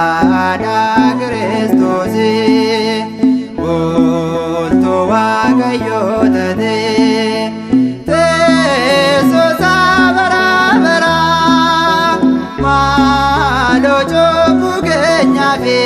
Haadha Kiristoosii bultuu Waaqayyoo taatee teessoo isaa bara baraa maaloo cubbuu keenyaa fi.